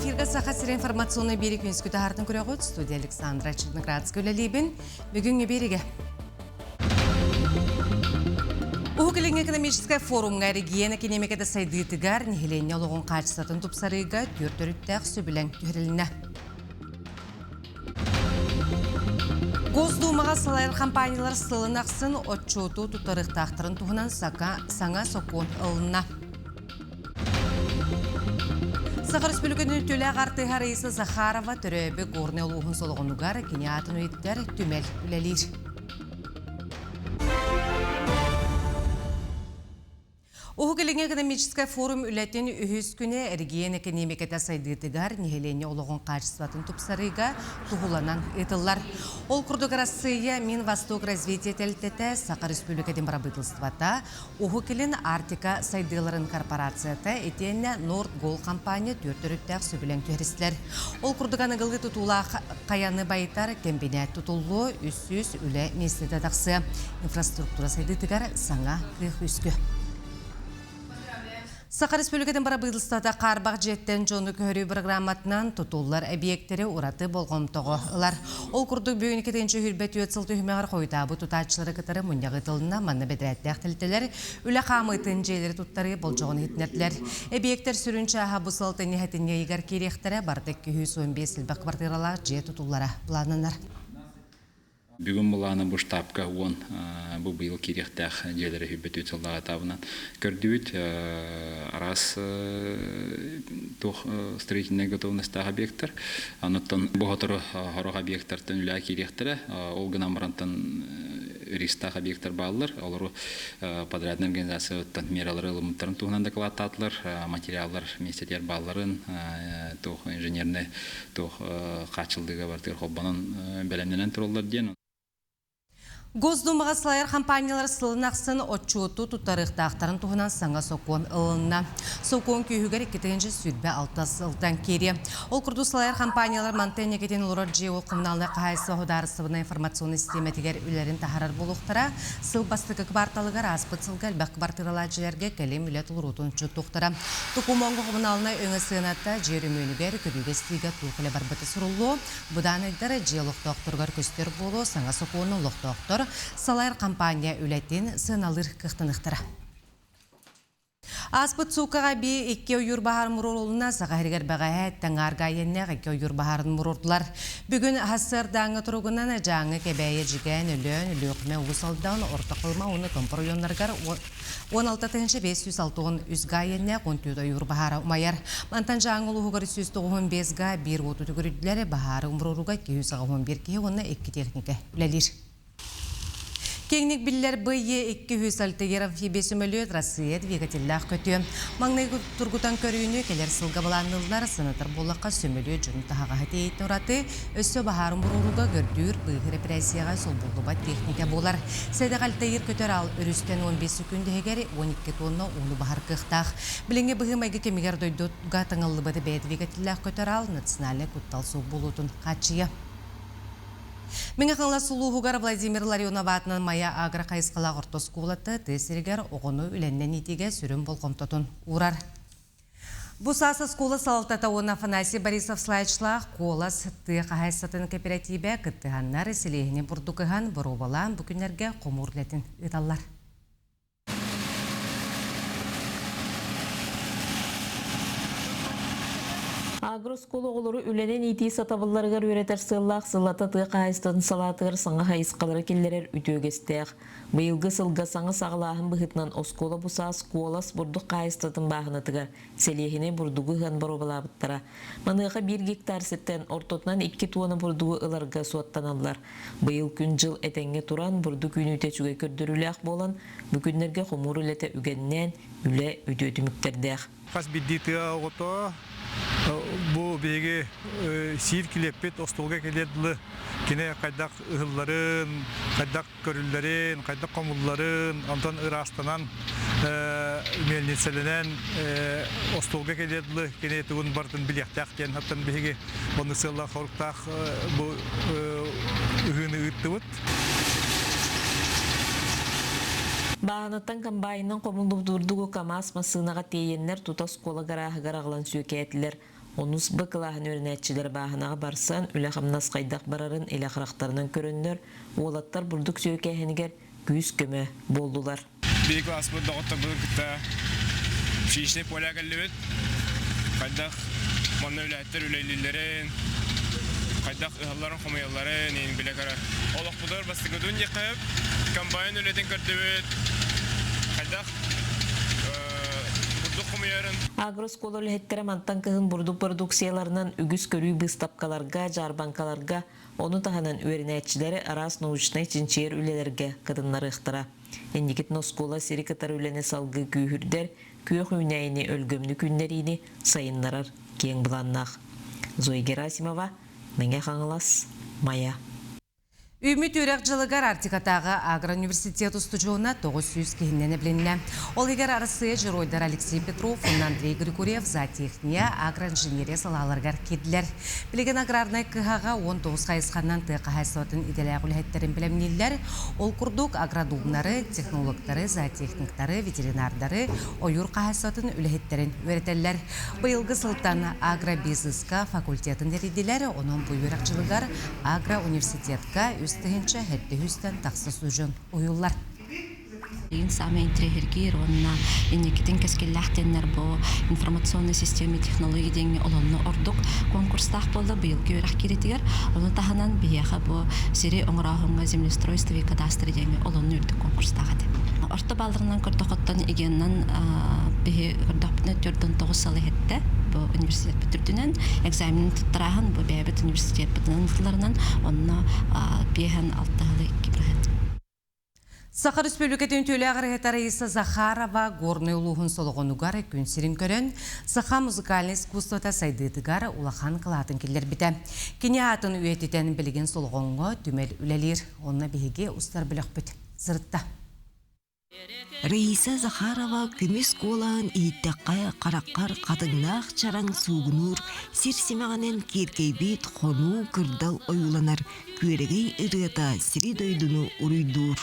Эфиргэ Саха сирэ информационнай биэри күнүскү таһаартын көрөҕүт. Студия Александра Черноградская үлэлиибин. Бүгүҥҥү биэригэ Уһук Илиҥҥи экономическай форумҥа эрэгийиэн экэниэмикэтэ сайдыытыгар нэһилиэнньэ олоҕун хаачыстыбатын тупсарыыга түөрт өрүттээх сөбүлэҥ түһэрилиннэ. Госдумаҕа салайар компаниялар сылын ахсын отчуоту туттарыахтаахтарын туһунан саҥа сокуон ылынна. Саха Республикатын үтүөлээх артыыһа Раиса Захарова төрөөбүт Горнай улууһун солоҕонугар кини аатын үйэтитэр түмэл үлэлиир. Уһук Илиҥҥи экономическай форум үлэтин үһүс күнэ эргиэн экэниэмикэтэ сайдыытыгар нэһилиэнньэ олоҕун хаачыстыбатын тупсарыыга туһуланан ыытыллар. Ол курдук Арассыыйа Минвосток развитие тэрилтэтэ Саха Республикатын бырабыыталыстыбата Уһук Илин Арктика сайдыыларын корпорацията итиэннэ Норд-Гол компания түөрт өрүттээх сөбүлэҥ түһэристилэр. Ол курдук аныгылыы тутуулаах хайаны байытар кэмбинээт тутуллуо, 300 үлэ миэстэтэ тахсыа. Инфраструктура сайдыытыгар саҥа кыах үөскүө. Саха Республикатын бырабыыталыстыбата хаарбах дьиэттэн дьону көһөрүү бырагырааматынан тутуллар эбийиэктэри ураты болҕомтоҕо ылар. Ол курдук бүгүн 224 сыл түһүмэҕэр хойутаабыт тутааччылары кытары мунньах ыытылынна. Манна бэдэрээттээх тэрилтэлэр үлэ хаамыытын дьиэлэри туттарыы болдьоҕун иһитиннэрдилэр. Эбийиэктэр сүрүн чааһа бу сыл тэнньэһэтин ыйыгар киириэхтэрэ, барыта 215 элбэх квартиралаах дьиэ тутуллара былааннанар. Бүгүн былаана бу штабка уон бу быйыл киириэхтээх дьиэлэри үһүйбэт сыллаах этабынан көрдүбүт. Араас туох строительнай готовностаах объектар. Онуттан бу сотору сорох объектартан үлэҕэ киириэхтэрэ. Ол гынан барантан ристаах объектар бааллар. Олору подрядная организацияттан мералары ылыммыттарын туһунан дакылааттаатылар. Материаллар миэстэтигэр баалларын, туох инженерный туох хааччыллыыга барытыгар холбонон бэлэмнэнэн тураллар диэн. Госдумаҕа салайар компаниялар сылын ахсын отчуоту туттарыахтаахтарын туһунан саҥа сокуон ылынна. Сокуон күүһүгэр 2026 сылтан киириэ. Ол курдук салайар компаниялар мантан инникитин олорор дьиэ уот коммуналнай хаһаайыстыба судаарыстыбаннай информационнай систиэмэтигэр үлэлэрин таһаарар буолуохтара. Сыл бастакы кыбаарталыгар ааспыт сылга элбэх кыбартыыралаах дьиэлэргэ кэлим үлэ толоруутун учуоттуохтара. Токумоҥҥо хомунаалынай өҥө сыаната дьиэ өрөмүөнүгэр, көрүүгэ-истиигэ туох үлэ барбыта суруллуо, бу даанайдар дьиэ олохтоохторугар көстөр буолуо, саҥа сокуону олохтоохтор салайар компания үлэтин сыаналыыр кыахтаныахтара. Ааспыт сууккаҕа эбии икки ойуур баһаарын муруорулунна Саха сиригэр бэҕэһээ Таҥаарга айаннаах икки ойуур баһаарын муруордулар. Бүгүн сарсыардааҥҥы туругунан Дьааҥы, Кэбээйи, Дьигээн, Өлөөн, Өлүөхүмэ, Уус Алдан, Орто Халыма уонна Томпо оройуоннарыгар 16 563 га иэннээх 14 ойуур баһаара умайар. Мантан Дьааҥы улууһугар 195 га биир уоту төгүрүйдүлэр, баһаары умуруорууга 281 киһи уонна икки техника үлэлиир. Киэҥник биллэр БЕ-200 Альтаир амфибия сөмөлүөт Россия двигателлээх көтүө. Маҥнайгы тургутан көрүүнү кэлэр сылга былаанныыллар, санатар буоллахха сөмөлүөт дьону таһаҕаһы тиэйиитин ураты, өссө баһаарын буруорууга көрдүүр быыһыыр эпэрээссийэҕэ солбуллубат техника буолар. Сэдэх Альтаир көтөр аал өрүстэн 15 секүндэ иһигэр 12 тонна ууну баһар кыахтаах. Билиҥҥи быһыы-майгы кэмигэр дойдуга таҥыллыбыт бэйэ двигателлээх көтөр аал национальнай куттал суох буолуутун хааччыйа. Мэҥэ Хаҥалас улууһугар Владимир Ларионов аатынан Майа агро хайысхалаах орто оскуолата тыа сиригэр оҕону үлэннэн иитиигэ сүрүн болҕомтотун уурар. Бу саас оскуола салалтата уонна Афанасий Борисов слайдшлаах Куолас тыа хаһаайыстыбатын кэпэрэтиибэ кыттыһаннар сэлиэһини бурдук ыһан боруобалаан бу күннэргэ хомуур үлэтин ыыталлар. Агрооскуола оҕолору үлэнэн иитии сатабылларыгар үөрэтэр сыаллаах сыллата тыа хаһаайыстыбатын салаатыгар саҥа хайысхалары киллэрэр үтүө үгэстээх. Быйылгы сылга саҥа саҕалааһын быһыытынан оскуола бу саас Куолас бурдук хаһаайыстыбатын бааһынатыгар сэлиэһинэй бурдугу ыһан боруобалаабыттара. Маныаха биир гектар сиртэн ортотунан икки туона бурдугу ыларга суоттаналлар. Быйыл күн-дьыл этэҥҥэ туран, бурдук үүнүүтэ үчүгэй көрдөрүүлээх буолан, бу күннэргэ хомуур үлэтэ үгэннээн, үлэ үтүө түмүктэрдээх. Хас биирдии тыа оҕото бу биһиги сиир килиэппит остуолга кэлиэр дылы кини хайдах ыһылларын, хайдах көрүллэрин, хайдах хомулларын, онтон ыраастанан, мельницэлэнэн остуолга кэлиэр дылы кини тугун барытын билиэхтээх диэн оттон биһиги оннук сыаллаах-соруктаах бу ыһыыны ыыттыбыт. Бааһынаттан комбайнынан хомуллубут бурдугу КАМАЗ массыынаҕа тиэйэннэр тута оскуола гарааһыгар аҕалан сүөкээтилэр. Онус Б кылааһын үөрэнээччилэрэ бааһынаҕа барсан, үлэ-хамнас хайдах барарын илэ харахтарынан көрөннөр, уолаттар бурдук сүөкээһинигэр күүс-көмө буоллулар. Биир класспыт доҕотторбутун кытта пшеничный поля кэллибит. Хайдах манна үлэһиттэр үлэлииллэрин, хайдах ыһалларын хомуйалларын иин билэ көрө. Олохпутугар бастакытын диэххэ комбайн үлэтин көрдүбүт. Хайдах бурдук хомуйарын. Агрооскуола үлэһиттэрэ мантан кыһын бурдук продукцияларынан үгүс көрүү быыстапкаларга, дьаарбаҥкаларга, ону таһынан үөрэнээччилэри араас научнай чинчийэр үлэлэргэ кытыннарыахтара. Инникитин оскуола сири кытары үлэни салгыы күүһүрдэр, күөх үүнээйини өлгөмнүк үүннэриини сайыннарар киэҥ былааннаах. Зоя Герасимова, Мэҥэ Хаҥалас, Майа. Үүммүт үөрэх дьылыгар Арктикатааҕы агроуниверситет устудьуона 900 киһиннэн эбилиннэ. Ол иһигэр Арассыыйа дьоруойдара Алексей Петров уонна Андрей Григорьев зоотехния, агроинженерия салааларыгар киирдилэр. Билигин аграрнай кыһаҕа 19 хайысханан тыа хаһаайыстыбатын идэлээх үлэһиттэрин бэлэмнииллэр. Ол курдук агродумнары, технологтары, зоотехниктары, ветеринардары, ойуур хаһаайыстыбатын үлэһиттэрин үөрэтэллэр. Быйылгы сылтан агробизнеска факультетын тэрийдилэр, онон бу үөрэх дьылыгар агроуниверситетка 3700-тэн тахса устудьуон уһуйуллар. Билигин саамай интэриэһиргиир уонна инникитин кэскиллээх диэннэр бу информационной системе технологии диэҥҥэ олонно ордук конкурстаах буолла быйылгы үөрэх кииритигэр. Ону таһынан биһиэхэ бу сири оҥорооһуҥҥа землеустройство и кадастр диэҥҥэ олонно үрдүк конкурстаах этэ. Орто баалларынан көрдөхөттөн игеннан биһи көрдөхпүтүнэ 49 сыл иһиттэ бу университетпит үрдүнэн экзаменын туттарааһын бу бэйэбит университетпытынан ыытыларынан онно биэһэн алта сылы икки бырыһыан. Саха Республикатын үтүөлээх ырыаһыта Раиса Захарова Горнай улууһун Солоҕонугар күн сирин көрөн, саха музыкальнай искусствота сайдыытыгар улахан кылаатын киллэрбитэ. Кини аатын үйэтитэн билигин Солоҕоҥҥо түмэл үлэлиир. Онно биһиги устар бөлөхпүт сырытта. Раиса Захарова көмүс куолаһын иһиттэххэ хараххар хатыҥнаах чараҥ суугунуур, сир симэҕинэн киэркэйбит хонуу кырдал ойууланар, күөрэгэй ырыата сири-дойдуну уруйдуур.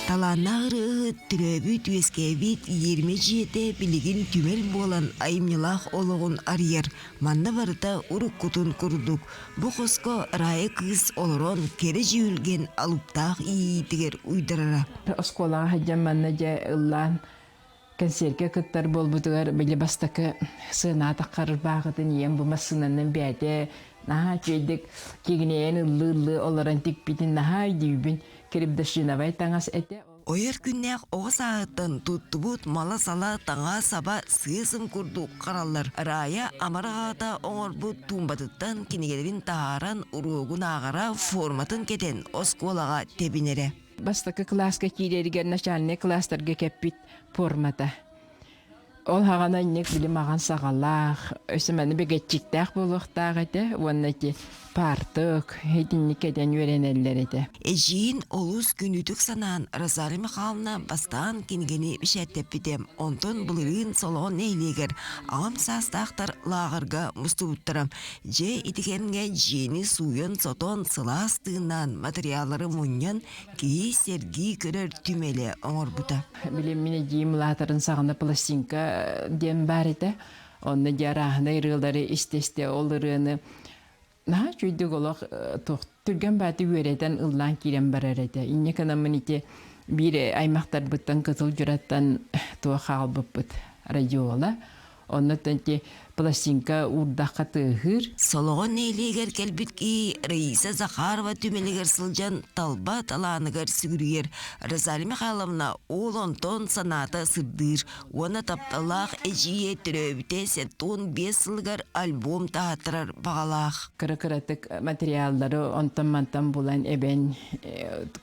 Талааннаах ырыаһыт төрөөбүт-үөскээбит иэримэ дьиэтэ билигин түмэл буолан айымньылаах олоҕун арыйар. Манна барыта уруккутун курдук. Бу хоско Рая кыыс олорон кэрэ дьүһүлгэн алыптаах иэйиитигэр уйдарара. Оскуолаҕа сылдьан манна дьэ ыллаан кэнсиэркэ кыттар буолбутугар били бастакы сыанаатаххар ырбаахытын ийэм бу массыынанан бэйэтэ наһаа үчүгэйдик кигинэйэн ыллыы-ыллыы олорон тикпитин наһаа өйдүүбүн крепдешиновай таҥас этэ. Ойор күннээх оҕо сааһыттан туттубут мала-сала, таҥаа-саба сыа-сым курдук хараллар. Рая амарах аҕата оҥорбут туумбатыттан кинигэлэрин таһааран уруогун ааҕара, форматын кэтэн оскуолаҕа тэбинэрэ. Бастакы кылааска киирэригэр начальнай кылаастарга кэппит формата. Ол хаҕана инник били маҕан саҕалаах, өссө маны бэгэччиктээх буолуохтаах этэ уонна ити паартык итинник кэтэн үөрэнэллэр этэ. Эдьиийин олус күнүүтүк санаан Розалия Михайловна бастаан кинигэни бэчээттэппитэ. Онтон былырыын Солоҕон нэһилиэгэр аҕам саастаахтар лааҕырга мустубуттара. Дьэ ити кэмҥэ дьиэни сууйан-сотон, сылаас тыыннаан, матырыйааллары мунньан, киһи сэргии көрөр түмэлэ оҥорбута. Били мин эдьиийим улаатарын саҕана пластинка диэн баар этэ. Онно дьэ арааһынай ырыалары истэ-истэ ол ырыаны наһаа үчүгэйдик олох туох түргэн бааты үөрэтэн ыллаан киирэн барар этэ. Инньэ гынаммын ити биир аймахтарбыттан Кытыл Дьураттан туох хаалбыппыт радиола. Оннуттан ити пластинка уурдахха тыаһыыр. Солоҕон нэһилиэгэр кэлбит киһи Раиса Захарова түмэлигэр сылдьан талба талааныгар сүгүрүйэр. Розалия Михайловна ол онтон санаата сырдыыр уонна тапталлаах эдьиийэ төрөөбүтэ 75 сылыгар альбом таһааттарар баҕалаах. Кыра-кыратык материаллары онтон-мантан булан эбэн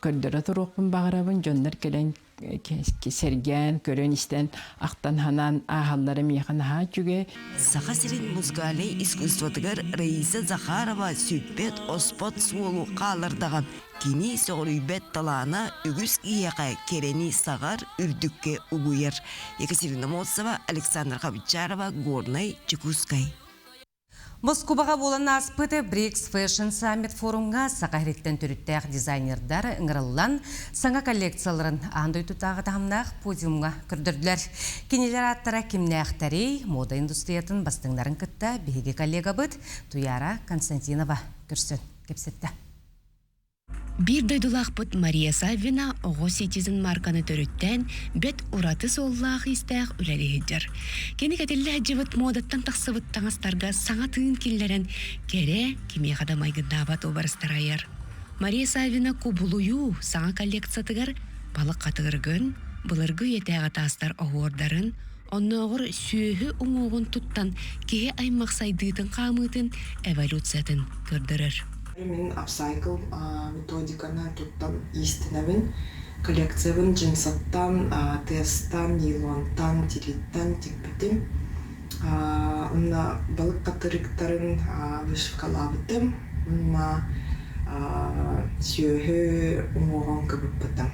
көрдөрө туруохпун баҕарабын. Дьоннор кэлэн сэргээн, көрөн-истэн, ахтан-санаан ааһаллара миэхэ наһаа үчүгэй. Саха сирин музыкальнай искусствотыгар Раиса Захарова сүппэт-оспот суолу хааллардаҕа. Кини сөҕүрүйбэт талаана үгүс киһиэхэ кэрэни саҕар, үрдүккэ угуйар. Екатерина Моцева, Александра Хабычарова, Горнай, Чекускай. Москубаҕа буолан ааспыт BRICS Fashion Summit форумҥа Саха сириттэн төрүттээх дизайнердар ыҥырыллан, саҥа коллекцияларын аан дойдутааҕы таһымнаах подиумҥа көрдөрдүлэр. Кинилэр ааттара кимнээхтэрий, мода индустриятын бастыҥнарын кытта биһиги коллегабыт Туяра Константинова көрсөн кэпсэттэ. Биир дойдулаахпыт Мария Саввина оҕо Citizen марканы төрүттээн, бэт ураты суоллаах-иистээх үлэлии сылдьар. Кини кэтиллэ сылдьыбыт муодаттан тахсыбыт таҥастарга саҥа тыын киллэрэн, кэрэ, кимиэхэ да майгыннаабат уобарастары айар. Мария Саввина кубулуйуу саҥа коллекциятыгар балык хатырыгын, былыргы үйэтээҕи таастар оһуордарын, оннооҕор сүөһү уҥуоҕун туттан киһи аймах сайдыытын хаамыытын эволюциятын көрдөрөр. Мин апсайкл методиканы туттан иистэнэбин. Коллекциябын джинсаттан, тыастан, нейлонтан, тирииттэн тикпитим. Онно балык хатырыктарын вышивкалаабытым. Уонна сүөһү уҥуоҕун кыбыппытым.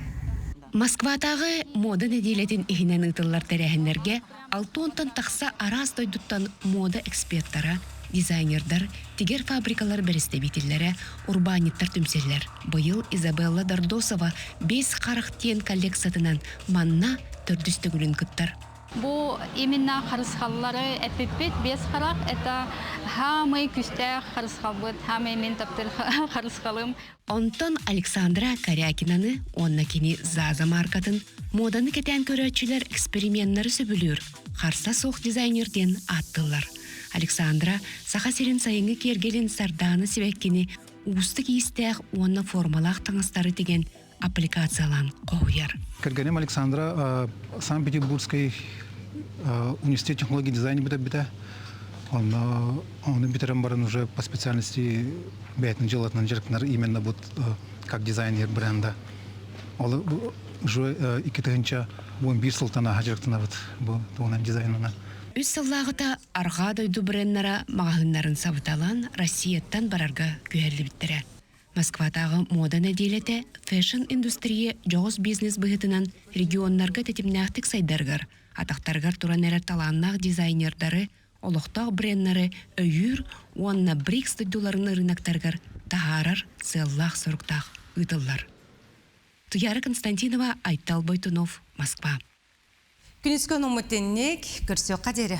Москватааҕы муода нэдиэлэтин иһинэн ыытыллар тэрээһиннэргэ алтыонтан тахса араас дойдуттан муода экспертара, дизайнердар, тигэр фабрикалар бэрэстэбиитэллэрэ, урбаанньыттар түмсэллэр. Быйыл Изабелла Дордосова Бэс харах диэн коллекциятынан манна төрдүс төгүлүн кыттар. Бу именно харысхаллары эппиппит бэс харах это хаамый күстээх харысхалбыт, хаамый мин таптыр харысхалым. Онтон Александра Корякинаны уонна кини Заза маркатын муоданы кэтээн көрөөччүлэр эксперименнары сөбүлүүр, харса суох дизайнер диэн ааттыыллар. Александра Саха сирин сайыҥҥы киэргэлин сардаана сибэккини уустук иистээх уонна формалаах таҥастары тигэн аппликациялаан хоһуйар. Кэргэним Александра Санкт-Петербургский университет технологии дизайна бүтэрбитэ. Онно ону бүтэрэн баран уже по специальности бэйэтин дьыалатынан дьарыктанар именно вот как дизайнер бренда. Ол уже 2011 сылтан аха дьарыктанабыт бу туһунан дизайнынан. Үс сыллааҕыта арҕаа дойду бреннара маҕаһыыннарын сабыталаан Россияттан барарга күһэллибиттэрэ. Москватааҕы муода нэдиэлэтэ фэшн-индустрия дьоҕус бизнес быһыытынан регионнарга тэтимнээхтик сайдарыгар, атахтарыгар туран эрэр талааннаах дизайнердары, олохтоох бреннары өйүүр уонна БРИКС дойдуларын ырыынактарыгар таһаарар сыаллаах-соруктаах ыытыллар. Туяра Константинова, Айтал Бойтунов, Москва. Күнүскү онуммут тинник, көрсүөххэ диэри.